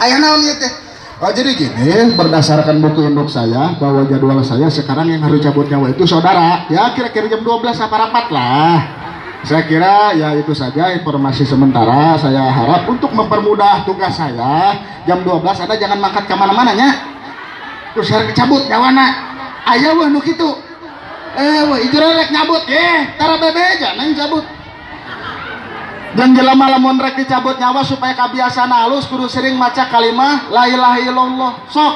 Aya naon ieu teh? Oh, jadi gini, berdasarkan buku induk saya bahwa jadwal saya sekarang yang harus cabut nyawa itu saudara, ya kira-kira jam 12 apa rapat lah. Saya kira ya itu saja informasi sementara. Saya harap untuk mempermudah tugas saya, jam 12 ada jangan mangkat kemana-mana nya. Terus harus dicabut nyawana. Aya wah nu kitu. Eh, wah ijura rek nyabut, eh, tara bebeja nang cabut. Dan jelema lamun rek dicabut nyawa supaya kebiasaan halus kudu sering maca kalimah la ilaha illallah. Sok.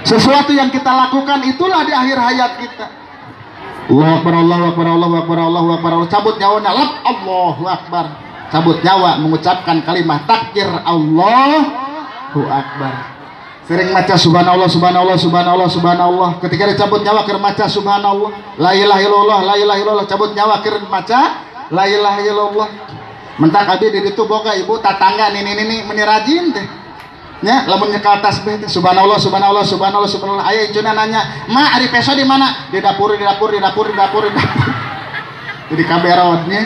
Sesuatu yang kita lakukan itulah di akhir hayat kita. Allahu akbar, Allahu akbar, Allahu akbar, Allahu akbar. Cabut nyawanya lep, Allahu akbar. Cabut nyawa mengucapkan kalimat takbir Allahu akbar. Sering maca subhanallah, subhanallah, subhanallah, subhanallah. Ketika dicabut nyawa keur maca subhanallah, la ilaha illallah, la ilaha illallah. Cabut nyawa keur maca la ilaha illallah. Mentak abi di ditu boga ibu tatangga nini nini meni rajin teh. Nya lamun nyekal tasbih teh subhanallah, subhanallah, subhanallah, subhanallah. Aya incuna nanya, "Ma, ari peso di mana?" Di dapur, di dapur, di dapur, di dapur, di dapur. Jadi kaberotnya.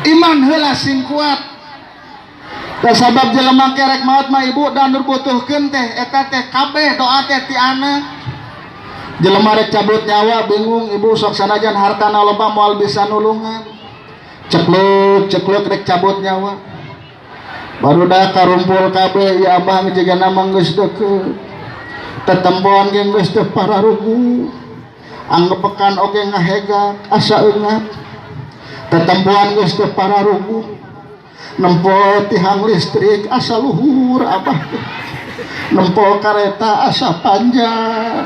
Iman heula sing kuat. Da sabab jelema kerek maot mah ibu dan nur butuhkeun teh eta teh kabeh doa teh ti anak. Jelema rek cabut nyawa bingung ibu, sok sanajan hartana loba moal bisa nulungan. Cekluk cekluk rek cabut nyawa. Barudak karumpul kabeh, ya abah jigana mah geus deukeut. Tetempoan ge geus teu pararugu. Anggepekan oge ngahegak asa eungap. Tetempoan geus teu pararugu. Nempo tihang listrik asa luhur abah teh. Nempo kareta asa panjang.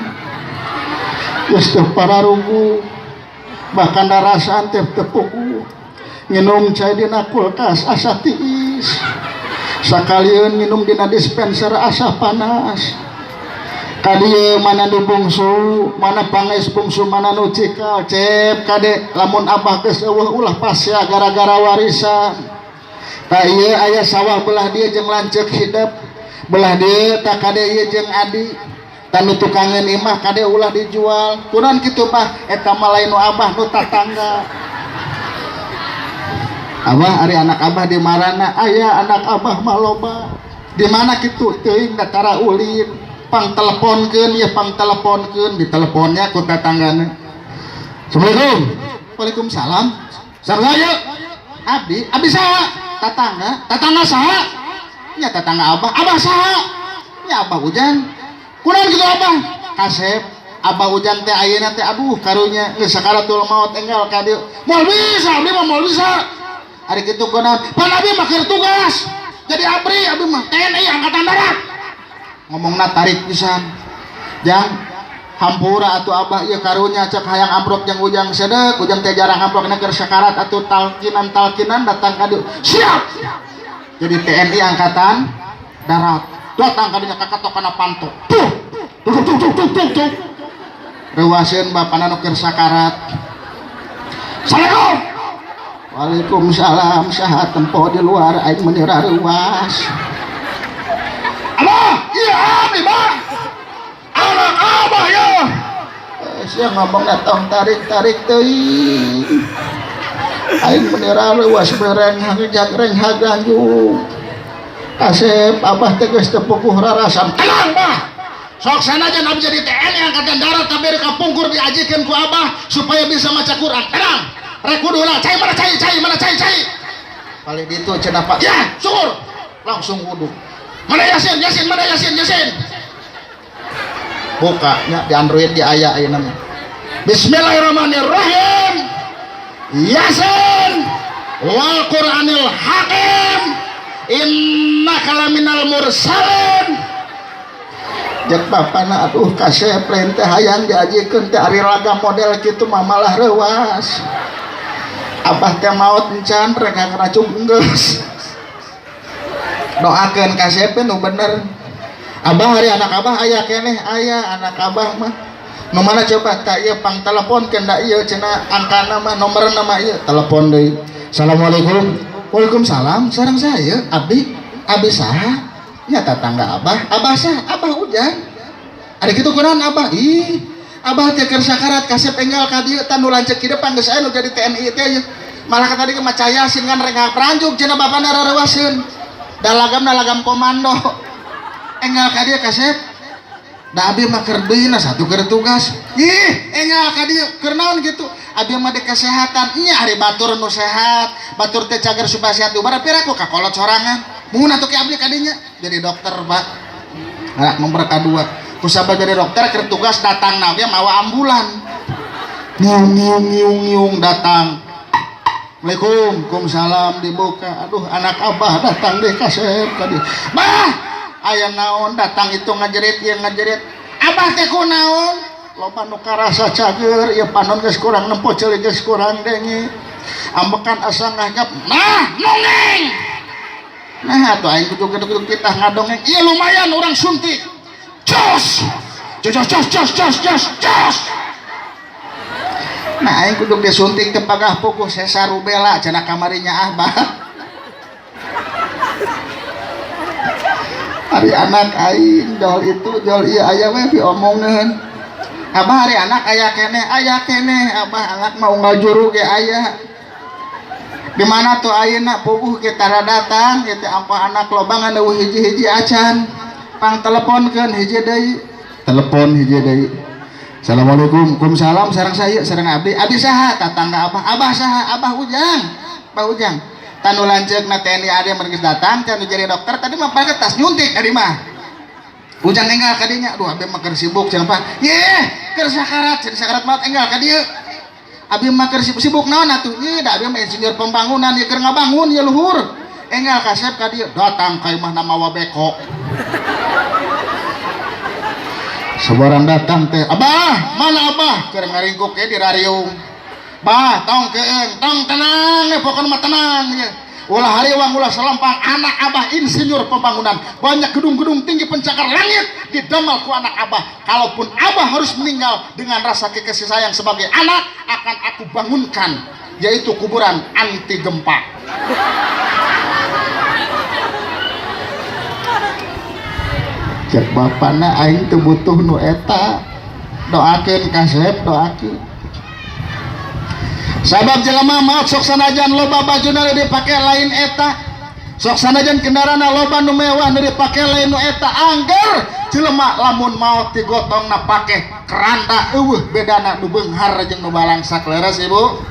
Geus teu pararugu. Bahkan darasaan teh teu puguh. Nginum cai dina kulkas asa tiis. Sakalieun minum dina dispenser asa panas. Kadieu mana nu bungsu, mana pangeus bungsu, mana nu cikal. Cep kade, lamun abah geus euweuh ulah pasea gara-gara warisan. Tah, ieu aya sawah belah dieu jeung lanceuk hidep, belah dieu tah kade ieu jeung adi. Tah, nu tukangeun imah kade ulah dijual. Kunaon kitu, Bah? Eta mah lain nu abah, nu tatangga. Abah, ari anak abah di marana? Aya anak abah mah loba. Di mana kitu? Teuing, da tara ulin. Pang teleponkeun ya, pang teleponkeun. Diteleponnya ku tatanggana. Assalamualaikum. Waalaikumsalam. Sareng ieu? Abdi. Abdi saha? Tatangga. Tatangga saha? Nya tatangga abah. Abah saha? Nya abah Ujang. Kunaon kitu, Abah? Kasep abah Ujang teh ayeuna teh aduh karunya geus sakaratul maut enggal ka dieu. Moal bisa, abdi mah moal bisa. Ari kitu kunaon? Pan abdi mah keur tugas. Jadi abri, abdi mah TNI Angkatan Darat. Ngomongna tarik pisan. Jang, hampura atuh abah ieu karunya, cek hayang amprok jeung Ujang sedek. Ujang teh jarang amprok, keur sakarat atuh talkinan talkinan datang ka dieu. Siap. Jadi TNI Angkatan Darat. Datang ka dinya kakatok kana panto. Tuh. Tuh tuh tuh tuh tuh tuh. Reuwaseun bapana nu keur sakarat. Assalamualaikum. Waalaikumsalam. Saha tempo di luar, aing meuni rareuwas. Abah, iya abdi, Bah. Anak abah ya. Eh, sia ngomongna tong tarik-tarik teuing. Aing meuni rareuwas bereng hang renghag ganjuk. Kasep abah teh geus teu puguh rarasan. Tenang, Bah. Sok sanajan abdi jadi TNI Angkatan Darat tapi kapungkur diajikeun ku abah supaya bisa maca Quran. Tenang. Rek kudu lah, cai mana cai, cai mana cai, cai. Paling ditu cenah, Pak. Ya, syukur. Langsung wudu. Mana Yasin, Yasin, mana Yasin, Yasin. Buka nya di Android di aya ayeuna mah. Bismillahirrahmanirrahim. Yasin wal Qur'anil Hakim innaka laminal mursalin. Jek bapana, aduh kasep, lain teh hayang diajikeun teh, ari raga model kitu mah malah reuwas. Abah teh maot encan rek ngaracung geus. Doakeun kasep nu bener. Abah, ari anak abah aya keneh? Aya anak abah mah. Nu mana coba? Tak ieu pang teleponkeun da ieu cenah angkana mah, nomorna mah ieu. Telepon deui. Assalamualaikum. Waalaikumsalam. Sareng saya abdi. Abdi saha? Nya tatangga abah. Abah sah? Abah Ujang. Ari kitu kunaon, Abah? Ih, abah teh keur sakarat, kasep enggal ka dieu. Tah, nu lanceuk hideung geus aya nu jadi TNI teh ieu. Malah ka tadi ge maca Yasin kan rek pranjuk cenah bapana rareuwaseun. Da lagamna lagam komando. Enggal ka dieu kasep. Da abi mah keur deuna satu keur tugas. Ih, enggal ka dieu keur naon kitu? Abi mah di kesehatan. Nya ari batur nu sehat, batur teh cager supaya sehat ubar piraku ka kolot sorangan. Mun atuh ke abdi ka dinya jadi dokter, Pak. Anak nomor kadua. Kusabab jadi dokter keur tugas datang na oge mawa ambulan. Ngiung ngiung ngiung ngiung datang. Assalamualaikum, waalaikumsalam dibuka. Aduh, anak abah datang deh kasep ka dieu. Bah, aya naon datang itu ngajerit ieu ngajerit. Abah teh kunaon? Loba nu karasa cager, ieu panon geus kurang nempo ceuli geus kurang denge. Ambekan asa ngagap. Nah, nongeng. Nah, atuh aing kudu kudu titah ngadongeng. Ieu lumayan urang suntik. Jos. Jos jos jos jos jos jos. Nah, aing kudu disuntik teu pagah puguh sesa rubella cenah kamarinya ah bah. Ari anak aing jol itu jol ieu aya we diomongeun. Abah ari anak aya keneh abah anak mau ngajuru ge aya. Di mana tuh ayeuna puguh ge tara datang kitu ampah anak loba ngan eueuh hiji-hiji acan. Pang teleponkeun hiji deui. Telepon hiji deui. Assalamualaikum, waalaikumsalam, sareng saya, sareng abdi. Abdi saha? Tatangga abah. Abah saha? Abah Ujang. Abah Ujang. Tanu lanceukna TNI AD mun geus datang, tanu jadi dokter tadi mah pakai tas nyuntik tadi mah. Ujang enggal ka dinya. Aduh, abdi mah keur sibuk cenah Pak. Yeh, keur sakarat, cenah sakarat maot enggal ka dieu. Abdi mah keur sibuk naon atuh? Ye, da abdi mah insinyur pembangunan, ye keur ngabangun ye luhur. Enggal kasep ka dieu, datang ka imahna mawa beko. Sebarang datang teh, abah, mana abah? Keur ngaringkuk ge di rariung. Bah, tong keeng, tong tenang, ya, pokoknya mah tenang ya. Ulah hariwang, ulah selampang, anak abah insinyur pembangunan. Banyak gedung-gedung tinggi pencakar langit didamel ku anak abah. Kalaupun abah harus meninggal dengan rasa kekasih sayang sebagai anak, akan aku bangunkan, yaitu kuburan anti gempa. Cek bapana aing teu butuh nu eta. Doakeun kasep, doakeun. Sabab jelema maot sok sanajan loba bajuna nu dipake lain eta. Sok sanajan kendaraanna loba nu mewah nu dipake lain nu eta. Angger jelema lamun maot digotongna pake keranda eueuh bedana nu beunghar jeung nu balangsak leres ibu.